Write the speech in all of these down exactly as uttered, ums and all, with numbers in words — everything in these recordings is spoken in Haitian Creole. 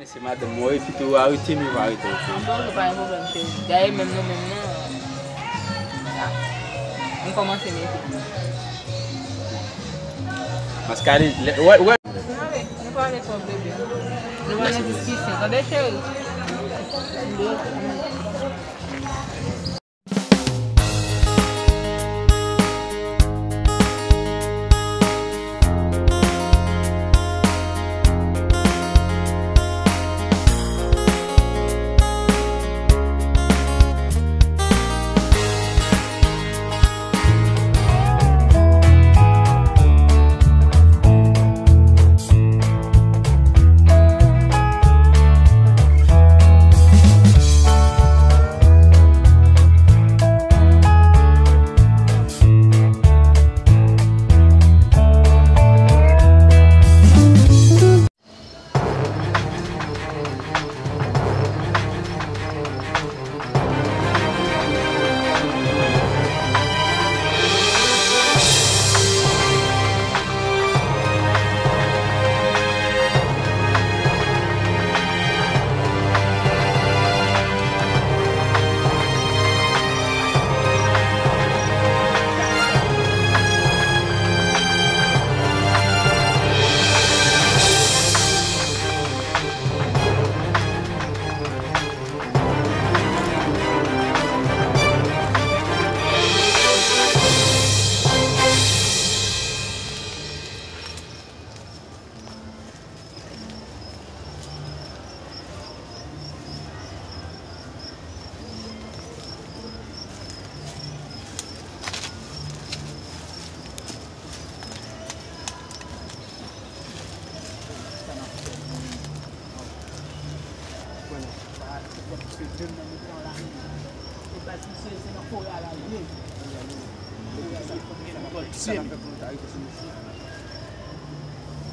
Se madanm mwen, epi tou arete m, yo pa arete m. Bon, se pa yon pwoblèm, cheri. Dayè, menm nou menm nan, ah, m kòmanse mete. Paske ale, lè, wè, wè. Nou pale twòp, bebe. Nou pa nan diskisyon, tande, cheri?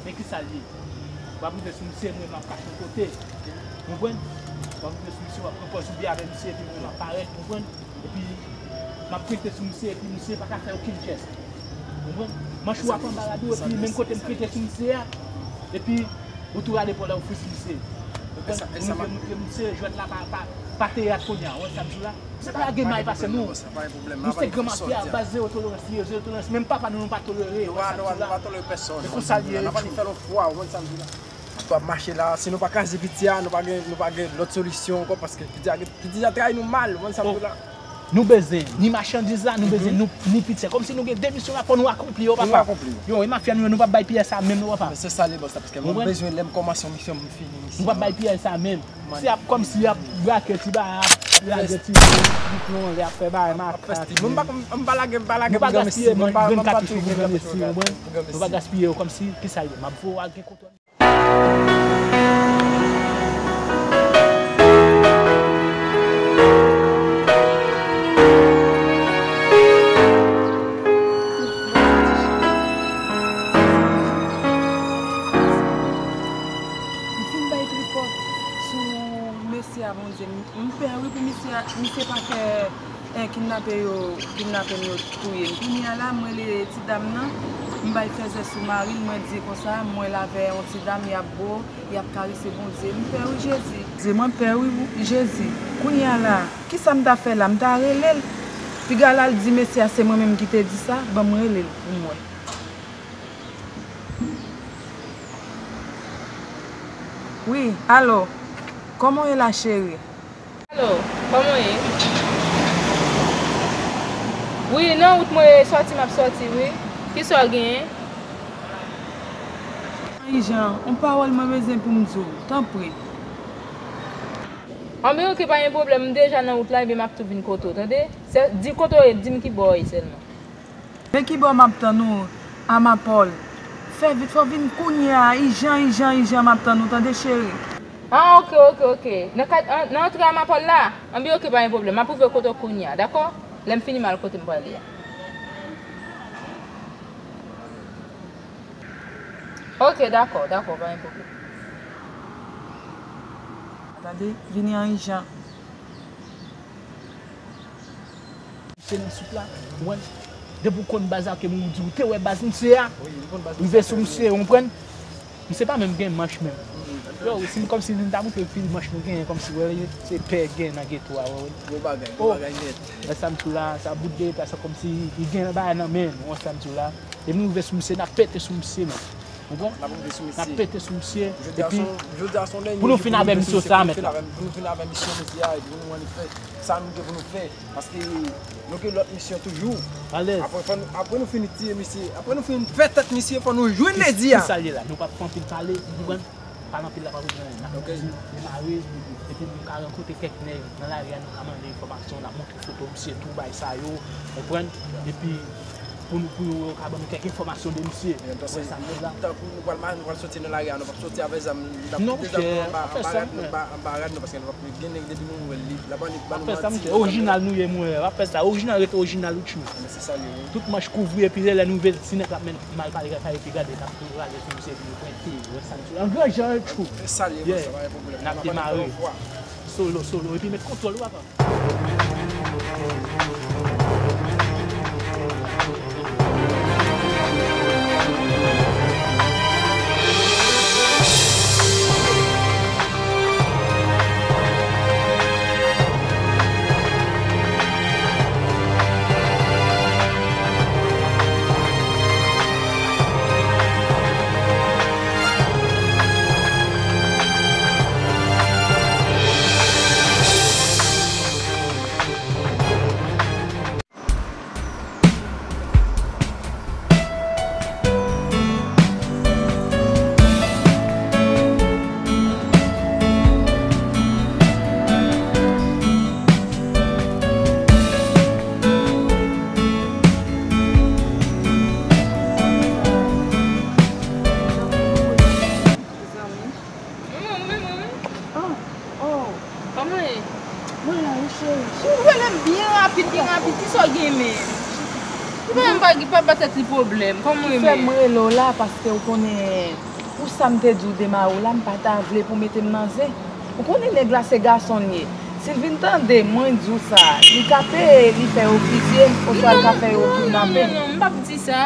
Men ki sa l ye? W ap rive sou misye, mwen m ap kache yon kote. Ou konprann? W ap rive sou misye, w ap pran pòz ou byen avè misye, epi mwen m ap parèt, ou konprann? Epi, m ap prete sou misye, epi misye pa ka fè okenn jès. Ou konprann? Manch ou ap anba rad ou, epi menm kote m prete sou misye a, epi ou tou rale pòl la, ou fous misye. Ou konprann? Ou rive montre misye, jwèt la pa, pa, pa teyat kounye a. Ou wè sa m di w la? Se pa la gen may pase nou. Nou se gran mafya, baz zewo tolerans li ye, zewo tolerans. Menm papa nou, nou pa tolere. Ou wè sa m di w la? Nou pa tolere pèsonn. Se konsa l ye. N ap annik fè l yon fwa, ou konn sa m di w la? N ap mache la, si nou pa kraze piti a, nou pa gen, nou pa gen lòt solisyon ankò, paske piti a, piti a trayi nou mal, ou konn sa m di w la? Nou bezwen ni machandiz la, nou bezwen nou, ni piti a. Kòmsi nou gen de misyon la, fò nou akonpli yo, papa. Yo, e mafya nou yo, nou p ap bay piyès sa menm, non, papa. Men se sa li, bòs la, paske mwen bezwen, lè m kòmanse yon misyon, m fini misyon. Nou p ap bay piyès sa menm. Se ap kòmsi y ap brake ti bagay, ap lage ti, ti plonje, ap fè bagay makak. Mwen m pa, m pa lage, m pa lage pou granmesi. Nou pa gaspiye grenn katouch pou granmesi, ou konprann? Nou pa gaspiye yo kòmsi, kisa l ye? M ap voye w al gen kontwòl. M fin bay tripòt sou mesye a, Bondye. M, m pè wi pou misye a, misye pa fè, eh, kidnape yo, kidnape m yo touye m. Kounye a la, m rele ti dam nan, m bay fèzè sou mari l, mwen di konsa, m wè l avè yon ti dam, y ap bo, y ap karese Bondye. M pè wi, Jezi. Di mwen pè wi, Jezi. Kounye a la, kisa m ta fè la? M ta rele l. Piga l al di mesye a se mwen menm ki te di sa, ban m rele l pou m wè. Wi, alo. Kòman w ye la, cheri? Alo, kòman w ye? Wi, nan wout mwen ye, sòti m ap sòti, wi. Kisa w genyen? Ijan, yon pawòl mwen bezwen pou m di w, tanpri. Anben, oke, pa gen pwoblèm, m deja nan wout la, ebyen m ap tou vin kote w, tande? Di kote w ye, di m ki bò w ye sèlman. Men kibò m ap tann ou, Amapòl? Fè vit, fò w vin kounye a, ijan, ijan, ijan, m ap tann ou, tande, cheri? Ah, oke, oke, oke. Nan kad, an, nan antre Amapòl la? Anben, oke, pa gen pwoblèm. M ap rive kote w kounye a, dakò? Lè m fini, m al kote m prale a. Oke, dakò, dakò, pa gen pwoblèm. Tande, vini an ijan. Misye nan souk la, ou konprann? Depi w konn baz la, ke moun di w te wè baz misye a, rive sou misye, ou konprann? Misye pa menm gen manch menm. Yo, si, kòmsi nou ta montre pil manch nou genyen, kòmsi, wè, se pè gen nan geto a, wè, wè. Gwo bagay, gwo bagay nèt. Wè sa m di w la, sa bout de eta, sa kòmsi li gen bagay nan men nou, wè sa m di w la. Depi nou rive sou misye, n ap pete sou misye, men. Ou konprann? N ap rive sou misye. N ap pete sou misye. Epi, pou nou fin avè misyon sa, mèt la. Pou nou fin avè misyon misye a, epi pou nou annik fè sa nou gen pou nou fè. Paske nou gen lòt misyon toujou. Alèz. Apre, fò nou, apre nou fin tiye misye, apre nou fin fè tèt misye, fò nou jwenn nèg a. Ki sa l ye la? Nou p ap fè anpil pale, ou konprann? Pale anpil la pa pou pran. N ap di demare, epi nou ka rankontre kèk nèg nan lari a, nou ka mande enfòmasyon, n ap montre foto misye, tou bagay sa yo, ou konprann? Epi pou nou, pou yo ka ban nou kèk enfòmasyon de misye. Wè sa m di la. Tankou nou pral, nou pral soti nan lari a, nou p ap soti avèk zam, n ap kite zam nou anba, anba rad nou, anba, anba rad nou, paske nou p ap gen nèg depi nou wè l, li, l ap annik ban nou manti. Ap fè sa, monchè. Orijinal nou ye, mwen. W ap fè sa. Orijinal rete orijinal, ou tchou. Men se sa l ye, wi. Tout manch kouvri, epi lè, lè nou vle, si nèg la ap men mal pale, sa epi gade, n ap tou rale sou misye, epi nou pwente, wè sa m di la. An gran jan, tchou. Se sa l ye, bro, sa pa gen pwoblèm. N ap demare. Solo, solo, epi met kontwòl ou avan. Manman, ou menm, ou menm? Ah, oh. Kòman w ye? Mwen la, wi, cheri. Ou rele m byen rapid, byen rapid. Kisa w gen menm? Ou pa menm pa, pa ba tèt li pwoblèm. Kòman w ye menm? Ki fè m rele w la, paske w konnen, pou sa m te di w demare w la, m pa ta vle pou mete m nan zen. Ou konnen nèg la se gason l ye. Si l vin tande mwen di w sa, li ka peye, li fè yo fizye m, oswa l ka fè yo kidnape m. Non, non, non, non, non, m p ap di sa.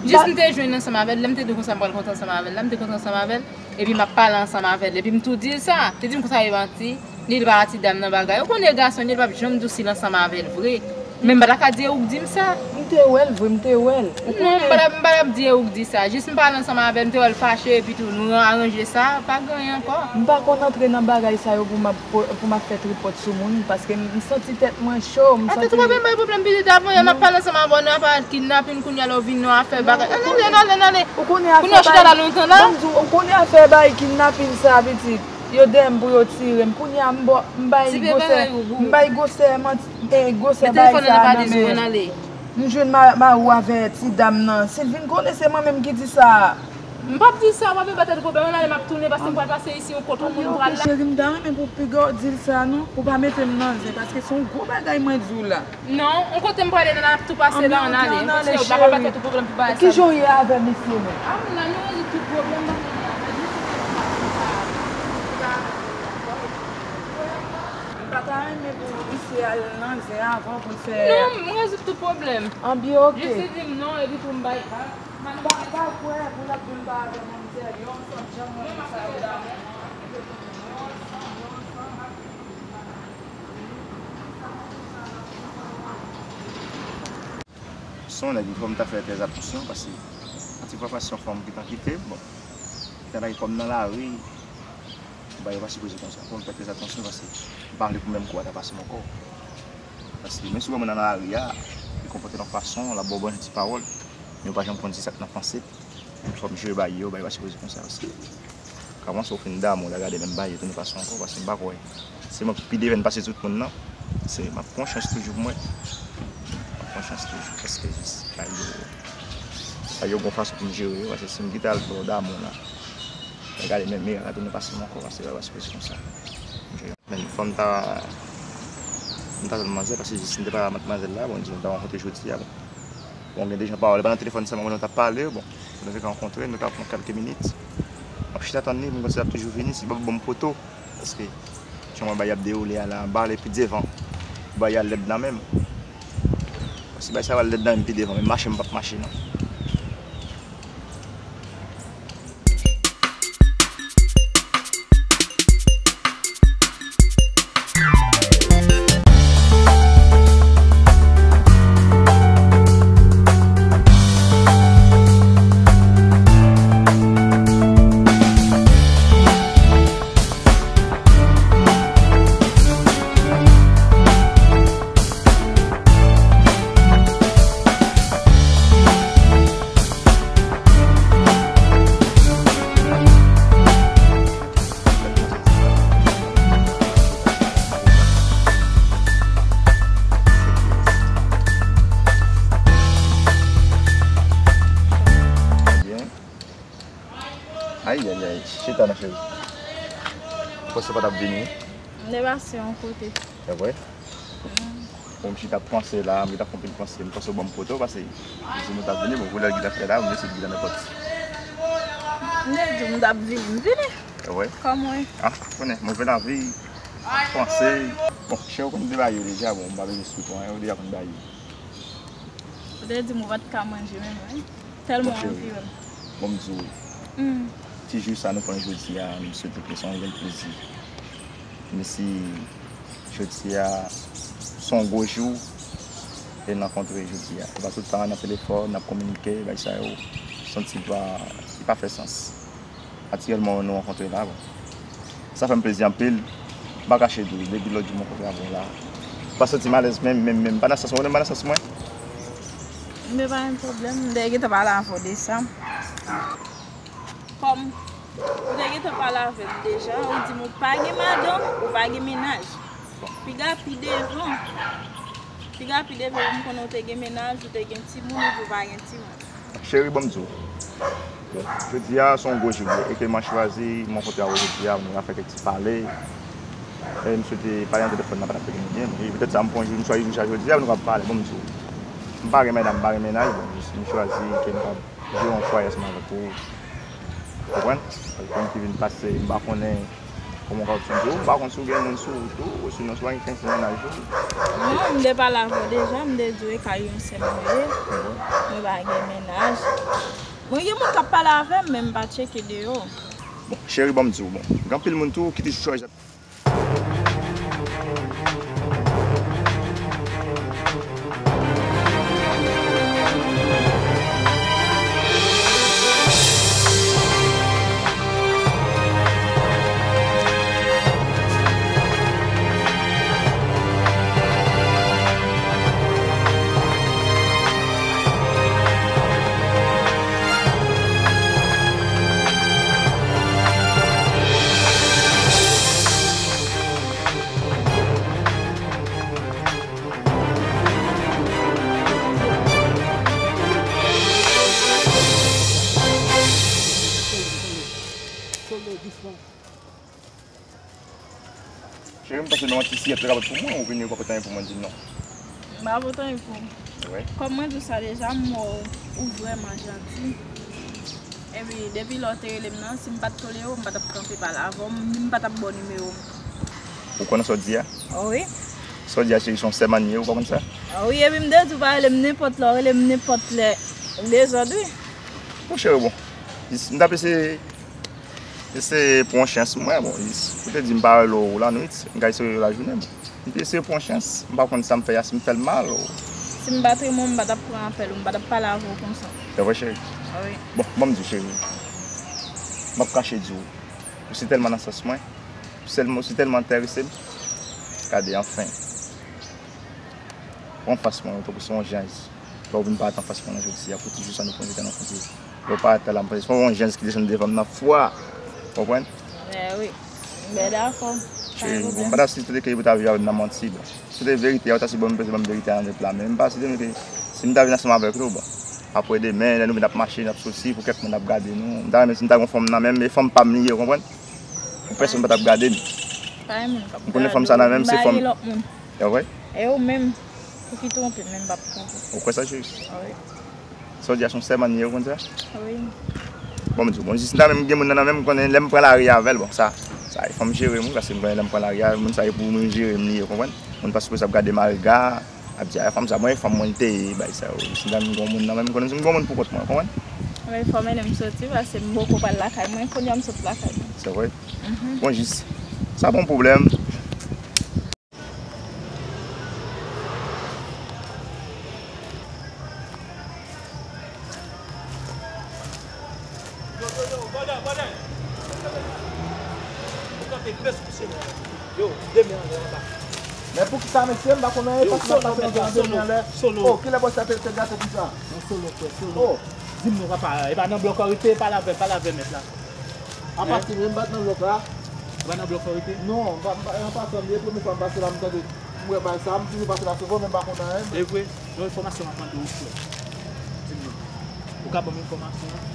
Jis m te jwenn ansanm avè l, lè m te di w konsa m pral kontre ansanm avè l la, m te kontre ansanm avè l. Epi m ap pale ansanm avè l. Epi m tou di l sa. Te di m konsa e manti. Li di pa ti dam nan bagay. Ou konnen gason li, li p ap janm dousi l ansanm avè l vre. Men m pa ta ka di e ou k di m sa. M te wè l vre, m te wè l. Non, m pa ta, m pa ta di e ou k di sa. Jis m pale ansanm avè l, m te wè l fache, epi tou nou aranje sa, pa gen anyen ankò. M pa konn antre nan bagay sa yo pou m ap, pou m ap fè tripòt sou moun, paske m, m santi tèt mwen cho, m santi. A, tèt ou pa bay pwoblèm, pitit, avan yè m ap pale ansanm avè w, nou ap pale kidnapin, kounye a la w vin nou ap fè bagay. Ann ale, ann ale, ann ale. Ou konnen afè bay, ban m di w, ou konnen afè bay kidnapin sa, pitit. Yo dèyè m pou yo tire m. Kounye a m bò, m bay gwosè, m bay gwosè manti, eh, gwosè bay sa nan men. M jwenn ma, mari w avè ti dam nan. Si l vin konnen se mwen menm ki di sa. M p ap di sa, w ap vin ba tèt ou pwoblèm. Ann ale, m ap tounen, paske m pral pase isi yon kote yon moun pral la. Cheri, m ta renmen pou piga w di l sa non, pou pa mete m nan zen, paske se yon gwo bagay mwen di w la. Non, yon kote m prale la, n ap tou pase la, ann ale. Kontinye, w pa ka ba tèt ou pwoblèm pou bagay sa. Kijan w ye avè misye menm? A, moun la, nou rezoud tout pwoblèm, m pa gen anyen avè l. Misye se yon gason sa, m pa avè l ankò. M pa ta renmen pou misye al nan zen avan pou l fè. Non, m rezoud tout pwoblèm. An byen, oke. Jis li di m non, epi tou m bay. Pa, pa kwè, pou l ap di l pa avè manmzèl, yo ansanm, jan mwen di sa yo damou. Se yon nèg, fò m ta fè trè atansyon, paske anti fwa pase yon fanm ki t an kite m, bon, ki t al kòm nan lari, bagay yo pa sipoze konsa. Fò m fè trè atansyon, paske m pa vle pou menm kou a ta pase m ankò. Paske menm si w wè moun nan lari a, li konpòte l yon fason, l ap ba w bon jan ti pawòl, men w pa janm konn di sa k nan panse. Fò m jere bay yo, bay yo pa sipoze konsa osi. Kòmanse w fin damou la, gade menm bay yo tounen fason ankò, paske m pa kwè. Se mwen ki pi devèn pase tout moun nan. Se, m ap pran chans toujou pou mwen. M ap pran chans toujou, paske jis bay yo, bay yo gon fason pou m jere yo, paske si m kite al fè w damou la, gade menm mirak la tounen pase m ankò, paske bay yo pa sipoze konsa. Men fò m ta, m ta tann manzè, paske jis m te pale ak manzèl la, bon, m di nou ta rankontre jodi a, bon. Bon, gen de jan pawòl, e pa nan telefòn sèlman nou t ap pale, bon, nou te ka rankontre, nou ta pran kèlke minit. M ap chita tann li, m konn si l ap toujou vini, si l pa ban m poto, paske jan mwen bay ap dewoule a la, anba l epi devan, bay a lèd nan men m. Paske bay sa va lèd nan men m pi devan, men mache m p ap mache non. Panse w pa t ap vini? M te pase yon kote. Se vre? Mm. Bon, m chita ap panse la, m gentan fè anpil panse. M panse w ban m kote w pase. M di m ou t ap vini, bon, pou lè l gentan fè la, m resi gentan nenpòt. M te di w m t ap vini, m vini. Se vre? Kòman w ye? Ah, ou konnen, move lavi, ap panse. Bon, cheri, ou konn de bagay yo deja, bon, m pa bezwen esplike w anyen, ou deja konn bagay yo. Ou te di m ou pa t ka manje menm, wi. Tèlman w anvi w. Bon, m di w, ti jou sa nou pran jodi a, m swete ke sa yon grenn plezi. Menm si jodi a se yon gwo jou, e n rankontre jodi a. Se pa tout tan n ap telefòn, n ap kominike, bagay sa yo, santi pa, li pa fè sans. Aktyèlman, nou rankontre la, bon. Sa fè m plezi anpil. M pa kache di w, depi lòt jou m rankontre avè w la, m pa santi m alèz menm, menm, menm. M pa nan sans mwen, m pa nan sans mwen. Men pa gen pwoblèm, m te gentan pale avè w de sa. Kòm ou te gentan pale avè m deja, ou di m ou pa gen madanm, ou pa gen mennaj. Piga pi devan, piga pi devan, pou m konnen ou te gen mennaj, ou te gen timoun, ou di w pa gen timoun. Cheri, ban m di w. Jodi a, se yon gwo jou, e ke m chwazi, m rankontre avè w jodi a, nou ka fè kèk ti pale. E m swete pale nan telefòn nan, pa t ap fè nou byen. E petèt sa, m pran jou, m chwazi jou sa jodi a, nou ka pale, ban m di w. M pa gen medam, m pa gen mennaj, bon, jis m chwazi ke m ka jere yon fwaye ansanm avèk ou. Ou konprann? Paske moun ki vin pase, m pa konnen kòman w ka ap sonje w, m pa konn si w gen moun sou ou tou, osinon si w pa gen kèk ti mennaj ou. Non, m te pale avè w deja, m te di w e kay yon sè mwen ye. Mwen pa gen mennaj. Mwen gen moun k ap pale avè m, men m pa tcheke deyò. Bon, cheri, ban m di w, bon, gen anpil moun tou ki toujou chwazi ap Cheri, m panse nou an ti siyèt la ka bat pou mwen, ou vini ou pa pote anyen pou mwen di m non. M pa pote anyen pou ou. Wi. Kòm mwen di w sa deja, m wè w, ou vrèman janti. Epi, depi lè w te rele m nan, si m pa t tolere w, m pa t ap kanpe pale avè w, m, m pa t ap ba w nimewo m. Ou konnen sa w di a? Wi. Sa w di a, cheri, se yon sèmàn li ye, ou pa konn sa? Wi, epi m te di w pa rele m nenpòt lè, w rele m nenpòt lè. Dezòd, wi. Bon, cheri, bon. Jis, m t ap eseye Eseye pran yon chans mwen, bon, ou te di m pa rele w lannwit, m ka eseye rele w lajounen, bon. M te eseye pran yon chans, m pa konn sa m fè a, si m fè l mal, o. Si m pa t renmen w, m pa t ap pran apèl ou, m pa t ap pale avè w konsa. Se vre, cheri? Wi. Bon, ban m di w, cheri. M ap kache di w. Ou si tèlman nan sans mwen, ou sèlman, ou si tèlman enterese m. Gade, anfen. Pran fas mwen, tankou se yon janj. Lè w vin parèt anfas mwen nan jodi a, pou ti jou sa nou pran jodi a nan fon ti. Lè w parèt la, m panse se yon janj ki desann devan m nan fwa. Konprann? Eh wi. M byen dakò. Pa gen pwoblèm. Cheri, bon, m pa ta site ke pou ta viv avè m nan manti, bon. Si se te verite a, ou ta si bon, m panse ban m verite a nan tèt la, men m pa site ke si m ta vin ansanm avèk nou, bon. Apre demen, lè nou vin ap mache, n ap soti, pou kèk moun ap gade nou. M ta renmen si m ta gen yon fanm nan men m, e fanm pa m li ye, ou konprann? Pou pèsonn pa t ap gade m. Pa gen moun k ap gade w, m marye lòt moun. E vre? E ou menm, ou ki twonpe m, men m p ap twonpe w. Ou kwè sa, cheri? Wi. Sa w di a se yon sèmàn li ye, ou konn sa? Wi. Bon, m di w, bon, jis m ta menm gen moun nan nan men m, m konnen lè m pran lari avè l, bon, sa, sa e fò m jere m, wi, paske m konnen lè m pran lari a, moun sa e pou moun jere m li ye, konprann? Moun pa sipoze ap gade m a rega, ap di, a, fanm sa, bon, e fanm mwen li te ye, bagay sa yo. Jis m ta menm gen yon moun nan men m, m konnen si m gen yon moun pou kont mwen, konprann? Wi, fò w mennen m soti, paske m poko pral lakay mwen, kounye a m sot lakay mwen. Se vre? Mhm. Bon, jis, sa pa yon pwoblèm. Yo, yo, yo, brother, brother. Ou kanpe bes pou se mwen. Yo, de men anlè anba. Men poukisa, mesye, m pa konnen, yo, pase l ap pase nan de men anlè. Solo. Oh, kilè bòs la te, te gate konsa? Non, solo, frè, solo. Oh. Di m non, papa, e pa nan blòk ou rete, pale avè, pale avè mèt la. Apa si mwen m pa t nan blòk la? Ou pa nan blòk ou rete? Non, m pa, m pa, an pasan, li e premye fwa m pase la, m tande, m wè bagay sa, m toujou pase la souvan, men m pa konn anyen, men. E vre? Yon enfòmasyon m ap mande w, frè. Di m non. Ou ka ban m enfòmasyon an?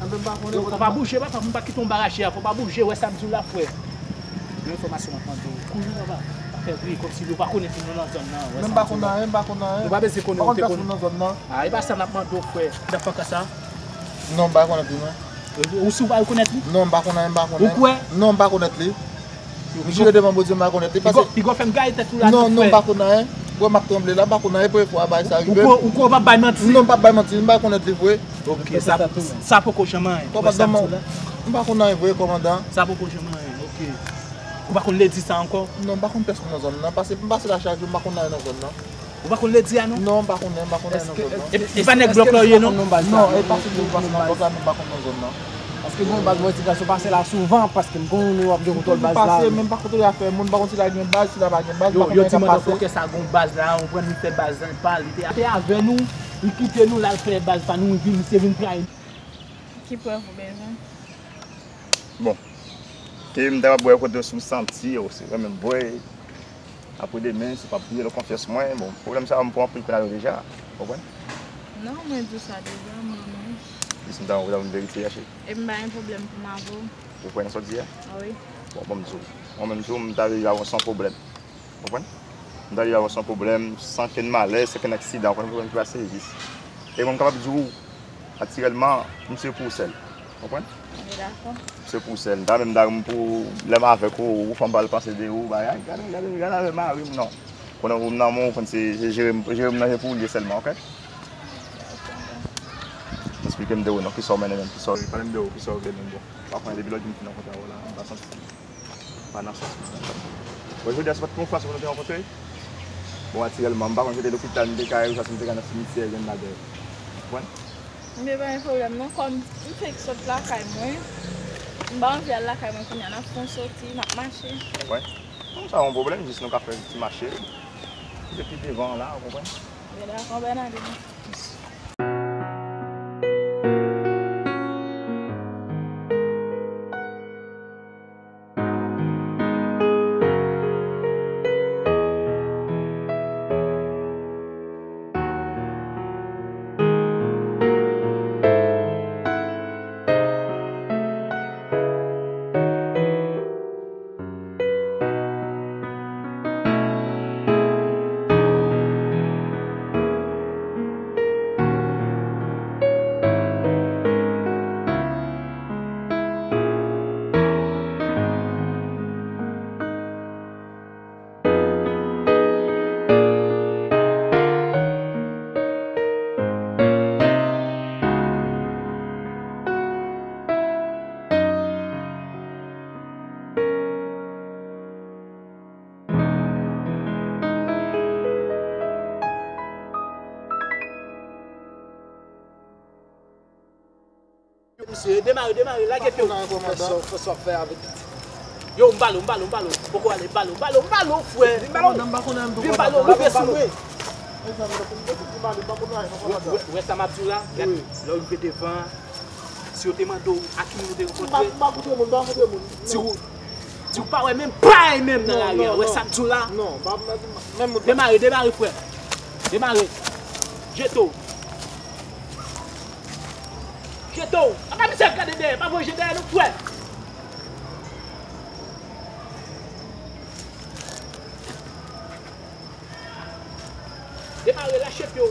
Fò pa bouje, papa, pou m pa kite w anba rache a. Fò pa bouje, wè sa m di w la, frè. Yon enfòmasyon m ap mande w. Kouri, papa. Pa fè bri, kòmsi nou pa konnen si nou nan zòn nan. Wè sa m di w la. Nou pa bezwen konnen, ou te konnen. Ah, e pa sa n ap mande w, frè. Nan fanka sa? Non, m pa konèt li, non. Ou si w pa rekonèt li? Non, m pa konn anyen, m pa konn anyen. Ou kwè? Non, m pa konèt li. M jire devan Bondye, m pa konèt li. Piga w fè m gaye tèt ou la, non, non, frè. M pa konn anyen. Wè, m ap tranble la, m pa konn anyen, premye fwa bagay sa rive m. Ou kwè, ou kwè w p ap bay manti? Non, m p ap bay manti, m pa konèt li vre. Ok, sa, sa poko janm anyen. Kòmandan, m pa konn anyen vre, kòmandan. Sa poko janm anyen, ok. Ou pa konn ledi sa ankò? Non, m pa konn pèsonn nan zòn nan. Pase, m pase la chak jou, m pa konn anyen nan zòn nan. Ou pa konn ledi a, non? Non, m pa konnen, m pa konnen nan zòn nan. E, e pa nèg blòk la w ye, non? Non, e pa se blòk la, non, m pa konn nan zòn nan. Paske gon baz mwen ti gason pase la souvan, paske m konn w ap gen kontwòl baz la. Pase, men m pa kontwole afè moun, m pa konn si la gen baz, si la pa gen baz, m pa konnen sa k ap pase. Yo di mwen fòkè sa gon baz la, ou konprann, li fè baz la, li pa, li te avè nou, li kite nou, l al fè baz pa nou, li vin, misye vin trayi. Ki prèv ou bezwen? Bon. E m ta va bwè kote si m santi, ou si renmen bwè. Apre demen, si w pa priye nan konfyans mwen, bon, pwoblèm sa a, m pran anpil kou nan yo deja, ou konprann? Non, mwen di w sa deja, mwen menm. Jis m ta anvi w verifye a, cheri. E m pa gen pwoblèm pou m avè w. Ou kwè nan sa w di a? Wi. Bon, bon, m di w. Mwen menm tou, m ta rive avè w san pwoblèm. Ou konprann? M ta rive avè w san pwoblèm, san kenn malè, san kenn aksidan, ou konprann, pwoblèm ki pase jis. E mwen, m kapab di w, natirèlman, m se pou w sèl. Ou konprann? Wi, dakò. Se pou sèl. M ta menm ta renmen pou lè m avèk ou, ou fè m pa al panse de ou, bagay. Gade, gade, gade avè mari m, non. Konnen ou m nan men w, ou konn se, se jere m, jere m nan se pou ou l ye sèlman, ok? Eksplike m de ou non, kisa w mennen menm, kisa w, pale m de ou, kisa w vle menm, bon. Pa konnen depi lòt jou m fin rankontre avè w la, m pa santi m pa nan sans mwen. Bon, jodi a se pa t yon fwa se pou nou te rankontre. Bon, natirèlman, m pa konn si te lopital m te ka ye, oswa si m te ka nan simityè jwenn Nader. Ou konprann? M te pa gen pwoblèm non, kòm m fenk sot lakay mwen, m pa anvi al lakay mwen kounye a, n ap fè yon soti, n ap mache. Wi. Non, sa yon pwoblèm, jis nou ka fè ti mache. Depi devan an la, ou konprann? Byen dakò, Bernadette. Mesye, demare, demare, lage pye w. Fè sa, fè sa w fè avèk pitit. Yo, m pale w, m pale w, m pale w. Poko ale, m pale w, m pale w, m pale w, frè. M pale w. Vin m pale w, rive sou mwen. Wè, wè, wè sa m ap di w la? Gad, lè w rive devan, si yo te mande w a ki moun ou te rankontre, di w, di w pa wè menm pay menm nan lari a. Wè sa m di w la? Demare, demare, frè. Demare. Jete w. Jete w. Apa misye ap gade dèyè, pa voye je dèyè nou, frè. Demare, lache pye w.